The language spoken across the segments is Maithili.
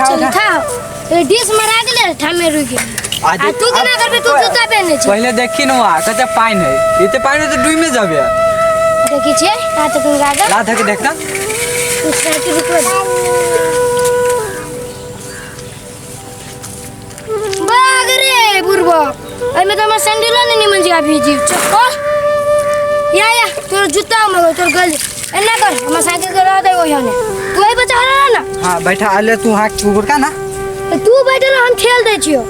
उठा, छलै उठा। था ए डिश मरा गेलै ठामे रुकि गेलै। आ आ तू केना करबे तू जूता पहिने छी पहिले देखी न वहाँ कते पानि है एते पानि है तऽ डूबि जाबे देखै छियै का तक लागल ला धके देखता तू साइकिल रुकबे बाग रे बुढ़बा एहिमे तऽ हमर सैंडलो नहि निमन जगह भीजी चप्पल या या तोर जूता हमर तोर गल एना कर हमर साइकिल के रह दे ओहिने तू एहि पर चढ़ल रह ना हाँ बैठा अले तू हाथ कुकुर का ना तऽ तू बैठल रह, हम ठेल दै छियौ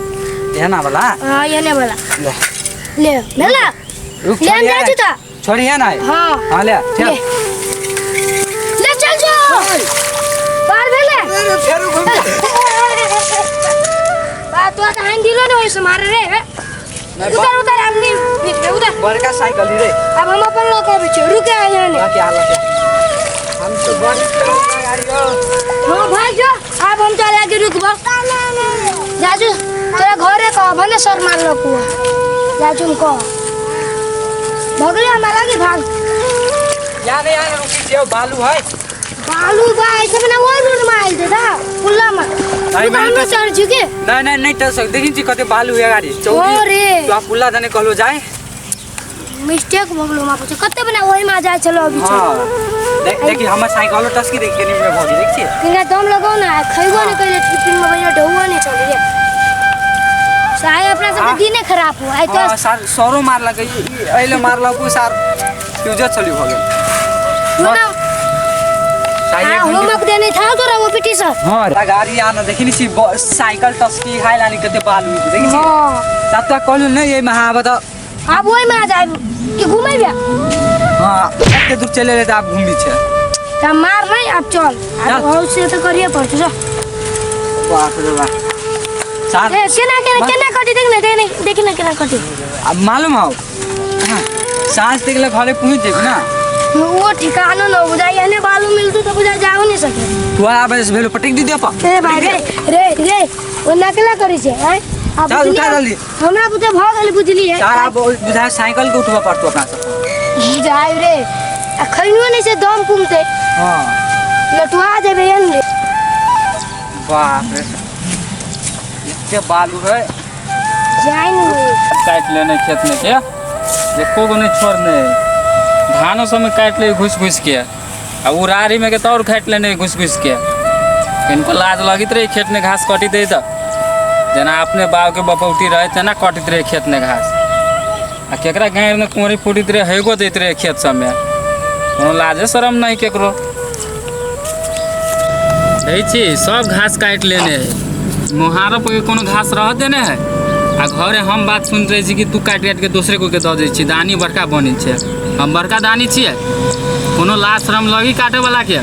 एना वाला हाँ एने वाला ले ले भेला रुक ले हम छोड़िए जाइ छी तऽ छोड़िए ना हाँ हाँ ले ले चल ले चल जो पार भेले फेर घूम बा तो तऽ हैंडलो ने ओहिसँ मारे रे उतर उतर हम नहीं बीच उतर बड़का साइकिल रे अब हम अपन लऽ कऽ अबै छियौ रुके आ यहाँ ने क्या हालत है हम तो बड़ी गाड़ी हो हाँ भाग जो आब हम चल आगे रुकबो जाजू तोरा घरे कह भने सर मारलक हुआ जाजू हम कह भगले हमरा लागे भाग यहाँ नहीं यहाँ रुकी छियो बालू है बालू बा ऐसे में ना वो रोड में आयल थे था पुल्ला में अरे तू मैंने हम तो- चढ़ चुके नहीं नहीं नहीं टस सक देखी छी कते बालू है गाड़ी ओ रे। तो आप पुल्ला दने कहलो जाए मिस्टेक भऽ गेलो हमरा पूछे कते बना ओही में जाय छलो अभी हाँ देख देखी हमर साइकिलो टस की देख के में भऽ गेल देख छी किनका दम लगाओ ना खैबो नहीं कइले टिफिन में भैया ढौआ नहीं चली रे साहे अपना सबके हाँ। दिने खराब हो आइ तो हाँ सार सरो मारलक एहिले मारलक उ सार फ्यूजर चली भऽ गेल तू ना साइकिल हाँ होमवर्क देने था तोरा वो पीटी सर हाँ गाड़ी आना देखी नी छी साइकिल टसकी हाय लानी कते बालू है, देखी छी हाँ तब तक कहलु नहीं ये महावत आब ओहि में आ जाए कि घुमेबे हाँ एते दूर चले रहे तऽ आब घूमी छै त मार नहीं अब चल चल। अब बहुत से तो करिए पड़तो जा बाप रे बाप सार ए केना केना केना कटी देख ना देख देख ना केना कटी अब मालूम हो हाँ, साँझ तक ले घरे पहुँच जेबी ना वो ठिकानो न बुझाइ एने बालू मिलतू तो बुझाइ जाओ नहीं सके तू आबे से भेलो पटक दी दे पा ए भाई रे रे रे ओ नकला करै छै आँय आ चल, बुझलियै? उठा जल्दी। हमरा बुझे भऽ गेल बुझलियै सार आब बुझाय साइकिल के उठबऽ पड़तो अपना सब जाय रे आ खैनो नहीं छै दम कुमते हाँ लटुआ जेबै एन रे बाप रे एते बालू है जाय ने काटि लेने खेत में के एको गो नहीं छोड़ने धानो सब में काटि ले घुस घुस के आ उरारी में के तो और काटि लेने घुस घुस के इनको लाज लगित रहे खेत में घास कटित रहे तो जेना अपने बाप के बपौती रहे तेना कटित रहे खेत में घास आ केकरा गाय में कुंवरी फूटित रहे हेगो दैत रहे खेत सब में कोनो लाजे शरम नहीं केकरो देखै छी सब घास काटि लेने है मोहारो पर कोनो घास रह देने है आ घरे हम बात सुनैत रहै छी कि तू काटि काटि के दोसरे कोइके दऽ दै छी दानी बड़का बनै छै हम बड़का दानी छियै कोनो लाज शरम लगी काटैवलाके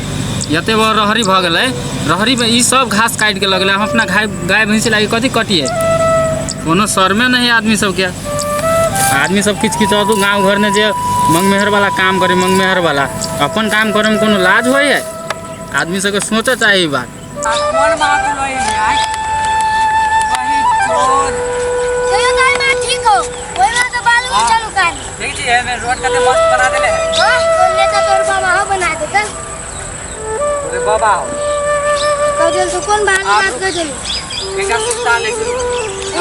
एते बड़ रहरी भऽ गेलै रहरीमे ई सब घास काटि के लगलै हम अपना गाय गाय भैंसी लागि कथी कटियै कोनो शरमे नहि है आदमी सबके आदमी सब किछु किछु और गाँव घरमे जे मंगमेहर वाला काम करे मंगमेहर वाला अपन काम करैमे कोनो लाज होइ है आदमी सबके सोचऽ चाही ई बात कोन महाकुल है आय वही चोर कहियो तो एहिमे ठीक हो ओहिमे तो बालू हाँ। चलू काल देख छी एमे रोड कते मस्त बना देले है हाँ तो नेता तोर बाबा हो बना देता अरे बाबा हो कह देल तो कोन बहाने आप बात कर देल एकरा सुस्ता ले छी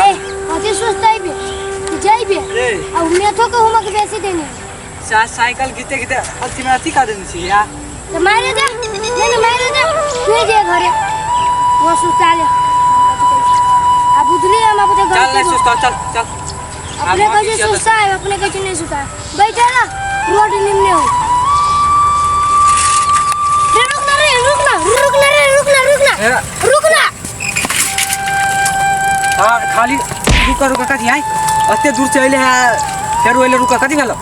ए कथी सोचते बे जाइबे रे आ मेथो के होमक बेसी देने साइकिल घिचे घिचे अथी में अथी कर देने छी यार तो मारे दे नहीं नहीं मारे दे तू जे घरे वो सुस्ता ले आ बुझली हम अपने चल गलती नहीं सुस्ता चल चल अपने कैसे सुस्ता है अपने कैसे नहीं सुस्ता है बैठे ना रोड निम्ने हो रे रुक ना रे रुक ना रुक ना रे रुक ना रुक ना ए, रुक ना हाँ खाली रुका रुका कथी आय एते दूर से अइले है फेर अइले रुका कथी भेलो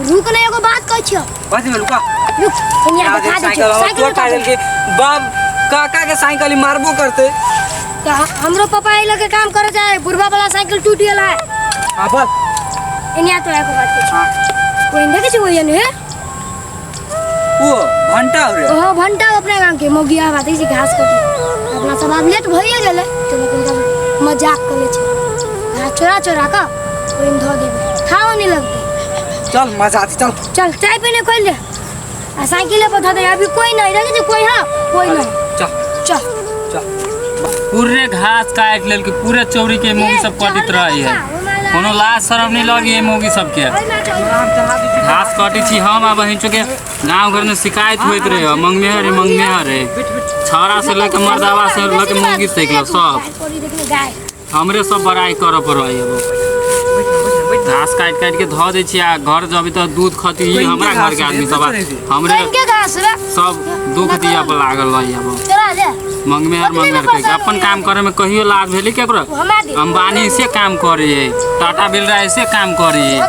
रुक ना एगो बात कहै छियो कथी भेल रुका रुक कनिया देखा दे साइकिल छियो साइकिल तोड़ उठा काटल दे के बाप काका के साइकिल ही मारबो करते तो हमरो पापा एहि लगे काम करे जाए बुढ़वा वाला साइकिल टूट गेल है हाँ बोल एनिया तो एगो बात कहै हाँ छियो कोई देखै छियो ओहिन हे वो घंटा हो रे हाँ भंटा अपना गाँव के मौगिया बात है घास कटी अपना सब आब लेट भइए गेलै तो लेकिन मजाक कर लै छै घास चोरा चोरा कऽ ओहिमे धऽ देबै खाओ नहीं लगतै चल मजा आती चल चल चाय पीने खोलि ले आ साइकिले पर धऽ दे अभी कोई नहीं देखै छै कोई हाँ कोई नहीं चल चल चल पूरे घास काटि लेलकै, पूरे चौरी के मौगी सब कटैत रहै है। कोनो लाज शरम नहीं लगी है मौगी सबके। घास कटै छी हम आ बहिन चुके गाँव घर में शिकायत होइत रहे, मंगमेहर रे मंगमेहर रे, छौड़ा से लऽ के मर्दावा से लऽ के मौगी से सब हमरे सब बड़ाई करऽ पड़ै है। घास काटि काटि के धऽ दै छी आ घर जबी तऽ दूध खती हमरा घर के आदमी सब हमरे सब दुख दिया पर लागल रही। अब मंगमेहर मंगमेहर कह के अपन काम करे में कहियो लाज भेली केकरो? अंबानी से काम करे है, टाटा बिरला ऐसे काम करे है,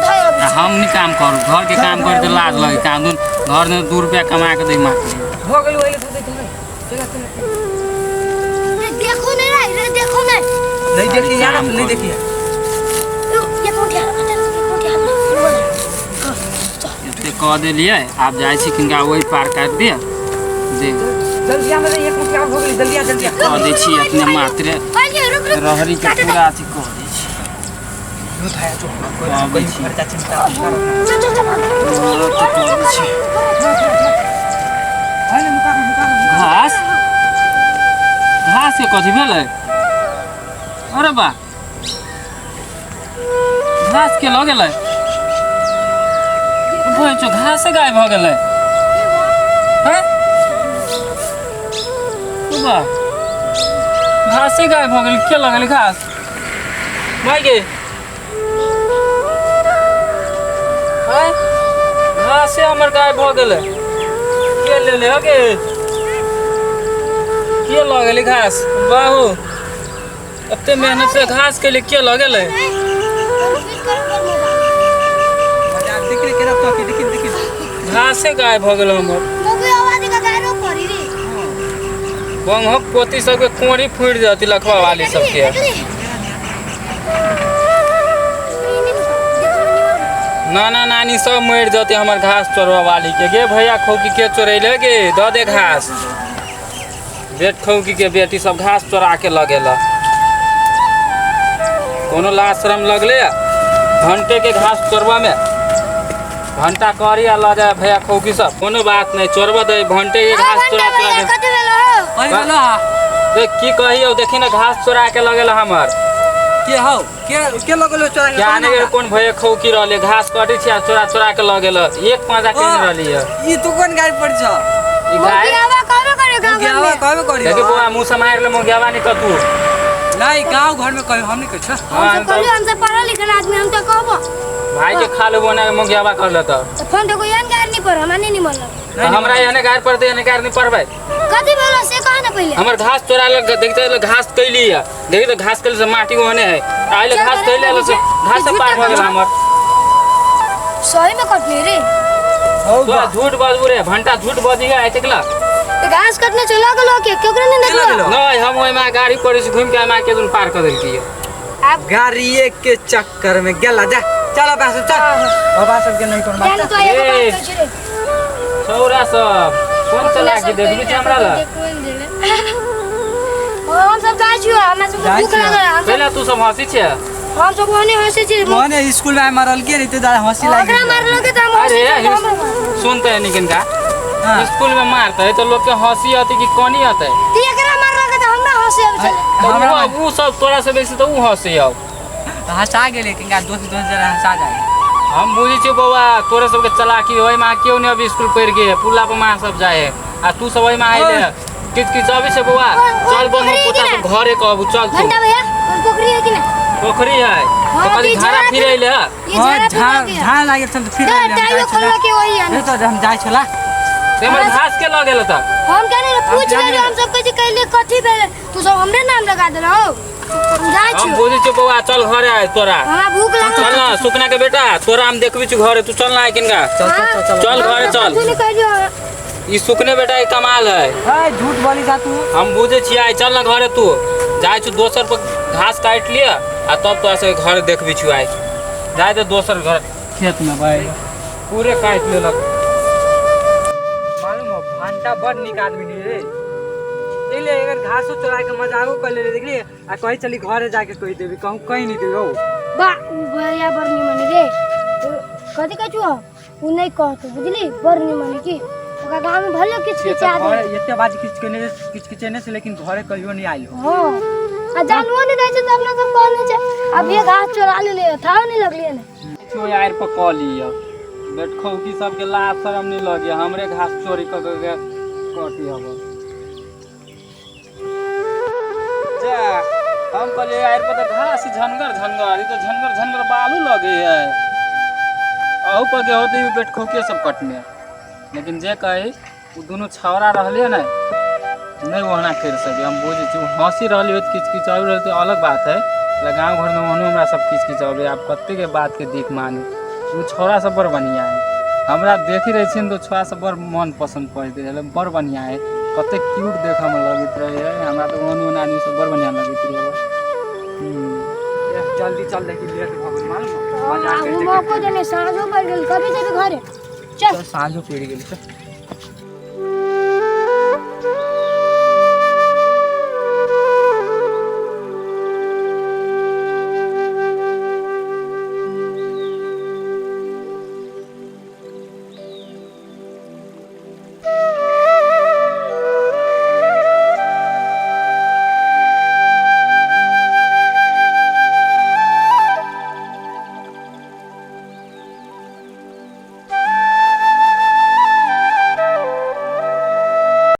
हम नहीं काम करू, घर के काम करे तो लाज लगे। काम घर में 2 रुपया कमा के दे माँ। देखो नहीं रे, देखो नहीं, नहीं देखिए यार, नहीं देखिए। एते कह देलियै, आब जाइ छी किनका ओहि पार काटि दिअ दे। जल्दी आ, एक मुठ्ठी और हो गेलै, जल्दी आ जल्दी आ। कह दै छी अपने मात्रे रहरी के पूरा अथी कह दै छी। घास घास के कथी भेलै? अरे बा, घास के लऽ गेलै? घासे गायब भऽ गेलै। घासे गायब भऽ गेलै, के लऽ गेलै घास? भाइ गे, घासे हमर गायब भऽ गेलै, के लेले हो गे? के लऽ गेलै घास? बाहू, एते मेहनत से घास के लिए के लऽ गेलै? घासे गायब भऽ गेल हमर। बंगहक पोती सबके कोड़ी फूटि जाती लखवा वाली सबके। नाना नानी सब मरि जते हमर घास चोरवा वाली के। गे भैया खौकी के चोरैले गे, दऽ दे घास। बेट खौकी के बेटी सब घास चोरा के लगेला। कोनो लाज शरम लगले घंटे के घास चोरवा में? घंटा करी आ लऽ जाए भैया खौकी सब, कोनो बात नहीं, चोरबा दे घंटे के घास चोरा चोरा के। देख की कहियो, देखी ना घास चोरा के लगेला हमर। के हौ के के लगेलो चोरा के? जाने के कोन भैया खौकी रहले, घास कटै छी आ चोरा चोरा के लगेला। एक पांजा के रहली है। ई तू कोन गाय पर छ? ई गाय कहबे करे गांव घर में, कहबे करी। देखी बौआ मुंह समाएर ले मोगियावा नहीं कतू। नहीं गांव घर में कहियो, हम नहीं कहै छ। हम सब कहलियो, हम सब पढ़ल लिखल आदमी, हम तो कहबो भाई के खा लेबो ना मोगियावा कर लेता। त फोन देखो एहन गाय नहीं पर हमरा नहीं निमन लगे। हमरा एहने गाय पर दे, एहने गाय नहीं परबै। कथी भेलो से कह ना पहिले। हमर घास चोरा ले, देखते ले घास कैली है, देखी त घास कैली से माटी ओहने है, आइले घास कैले से घास से पार भ गेल हमर। सही में कटनी रे। तोरा झूठ बाजबू रे, घंटा झूठ बजी है आइ तकला। त घास कटने चला गेलो के केकरो नहीं देखलो? नहीं, हम ओइ में गाड़ी पर से घूम के आमा के दुन पार कर देलकी। अब गाड़ीए के चक्कर में गेला। जा चल बाबा सब, चल बाबा सब के नहीं करना। तो एगो बात कहै रे छौरा सब कोन चला के देखबी छै हमरा ल? हम सब जाइ छियो, हमरा सब भूख लागल। पहिले तू सब हंसी छै? हम सब ओने हंसी छी, ओने स्कूल में मारल के रहते दादा हंसी लागी। ओकरा मारल के त हम हंसी। अरे सुनते है निकन का स्कूल में मारते है तो लोग के हंसी आती कि कोनी आते? ती एकरा मारल के त हमरा हंसी आबै छले। हमरा उ सब तोरा से बेसी त उ हंसी आउ। हंसा गेलै किनका दोस्त दोस्त जरा हंसा जाए। हम बुझै छियै बौआ तोरा सबके चलाकी ओहि में केओ नहीं अभी स्कूल पढ़ के पुला पर माँ सब जाए आ तू सब ओहि में आइले किच किच अबै छै बौआ। चल बौआ पोता सब घरे कहबू, चल तू। घंटा भैया पोखरी है कि ना? पोखरी है तो कभी झाड़ा फिर अइले है। हां झाड़ा लागल छल त फिर अइले। हम तो हम जाइ छला ते हमर घास के लऽ गेल त हम के नहीं पूछ ले, हम सब कहै छी कहले कथी भेलै, तू सब हमरे नाम लगा देलौ। हम बुझै छियौ बौआ, चल घरे आइ तोरा। हमरा भूख लागल। चल ना सुकना के बेटा, तोरा हम देखबी छी घरे, तू चल ना आइ किनका। चल चल चल चल घरे चल। ई सुकने बेटा के कमाल है। है झूठ बोली जा तू। हम बुझै छी आइ, चल ना घरे तू। जाइ छु दोसर पर घास काटि लिअ आ तब तोरा से घर देखबी छु आइ। जाइ दे दोसर घर खेत में भाई पूरे काटि लेलक। मालूम हो भांटा बड़ नीक आदमी रे। ले अगर घासो चोरा के मजाको कर ले देखली आ कहीं चली घरे जाके कहि देबी, कहूं कहीं नहीं देबी। बा उ भैया बड़ निमन रे, कथी कहै छु उ नहीं कहतो बुझली, बड़ निमन की ओकरा गाँव में भले किच ये किचा तो दे। घरे एते बाज किच केने किच किचेने से, लेकिन घरे कहियो नहीं आइल हो। हाँ, आ जानवो नहीं रहै छै तऽ अपना सब कहने छै अब ये घास चोरा लेले, था नहीं लगलिए ने। छो आरि पर कऽ लिअ, बेटखौकी सबके लाज शरम नहीं लगे, हमरे घास चोरी कऽ कऽ के कटी हब। जा हम कहलिए आरि पर तऽ घास झनगर झनगर, ई तऽ झनगर झनगर बालू लगे है, अहू पर के होते बेटखौके सब कटने। लेकिन जे कही ओ दुनू छौड़ा रहले ने, नहीं ओहना करि सके, हम बुझै छी। हँसी रहली होत, किच किच रहली तो अलग बात है, गाँव घरमे ओहनो हमरा सब किच किच अबै। आब कतेकके बातके दिख मानू। ओ छौड़ा सब बड़ बढ़िआँ है, हमरा देखी रहै छियनि तऽ छौड़ा सब बड़ मन पसन्द पड़ैत रहै, बड़ बढ़िआँ है, कतेक क्यूट देखऽमे लगैत रहै है। हमरा तऽ ओहन ओहन आदमी सब बड़ बढ़िआँ लगैत रहै। जल्दी चल, देखी लेट भऽ गेल मालूम बाजार। मौको देने साँझो पड़ि गेल, कभी जेबी घरे? चल। साँझो पड़ि गेल, चल।